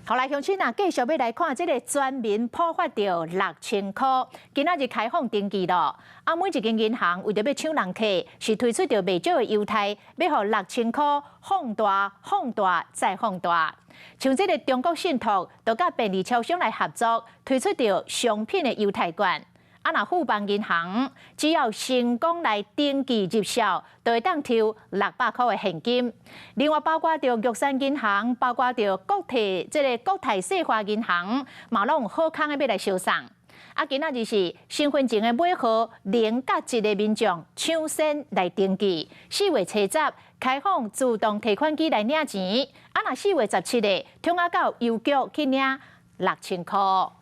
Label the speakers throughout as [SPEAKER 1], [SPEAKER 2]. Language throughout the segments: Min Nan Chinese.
[SPEAKER 1] 好來，鄉親啊，繼續欲來看這个全民普發著六千箍，今仔日開放登記囉。啊，每一間銀行為著欲搶人客，是推出著袂少的優待，欲予六千箍放大、放大再放大。像這个中國信託，就佮便利超商來合作，推出著商品的優待券。啊，若富邦銀行只要成功來登記入數，就會當抽600箍的現金。另外，包括著玉山銀行，包括著國泰這个國泰世華銀行，嘛攏有好康的欲來相送。啊，今仔日是身份證的尾號零佮一的民眾搶先來登記，4月初十開放自動提款機來領錢。啊，若4月17的，通仔到郵局去領六千箍。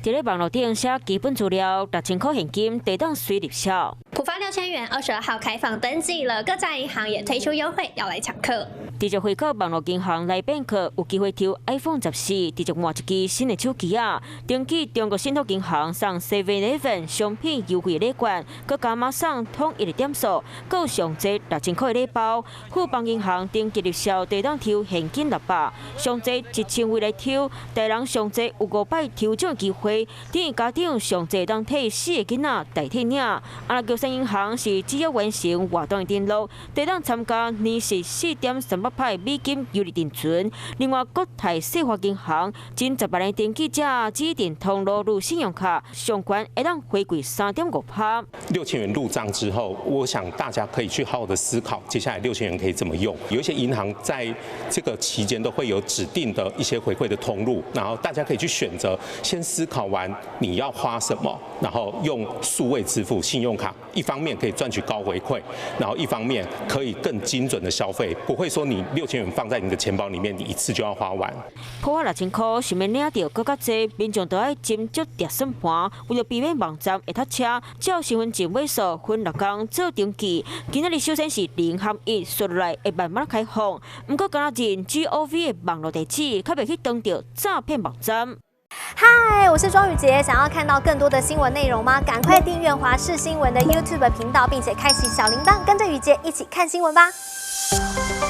[SPEAKER 2] 佇咧網路頂寫基本資料，六千箍現金，會當隨入數。
[SPEAKER 3] 普發6000元，22號開放登記了，各家銀行也推出優惠，要來搶客。
[SPEAKER 2] 直接匯到網路銀行來變客，有機會抽 iPhone 14，直接換一支新的手機仔。登記中國信託銀行送 Seven Eleven 商品優惠禮券，閣加碼送統一的點數，閣有上濟六千箍的禮包。富邦銀行登記入數，會當抽現金600，上濟1000位來抽，大人上濟有五擺抽獎機會，等於家長上濟當替四个囡仔代替領。啊，玉山銀行是只要完成活動的登錄，會當參加年息4.38%美金優利定存。另外，國泰世華銀行前10萬的登記者指定通路入信用卡，上懸會當回饋3.5%。
[SPEAKER 4] 六千元入賬之後，我想大家可以去好好的思考，接下來六千元可以怎麼用。有一些銀行在這個期間都會有指定的一些回饋的通路，然後大家可以去選擇，先思考完你要花什麼，然後用數位支付信用卡，一方面可以賺取高回饋，然後一方面可以更精準的消費，不會說你六千元放在你的錢包裡面，你一次就要花完。
[SPEAKER 2] 普發六千箍，想欲領著閣較濟，民眾都愛斟酌疊算盤，為著避免網站會塞車，照身份證尾數分六工做登記。今仔日首先是零和一，紲落來會慢慢開放。毋過，敢若認 GOV 的網路地址，較袂去當著詐騙網站。
[SPEAKER 5] 嗨，我是莊宇傑，想要看到更多的新聞內容嗎？趕快訂閱華視新聞的 YouTube 頻道，並且開啟小鈴鐺，跟着宇傑一起看新聞吧。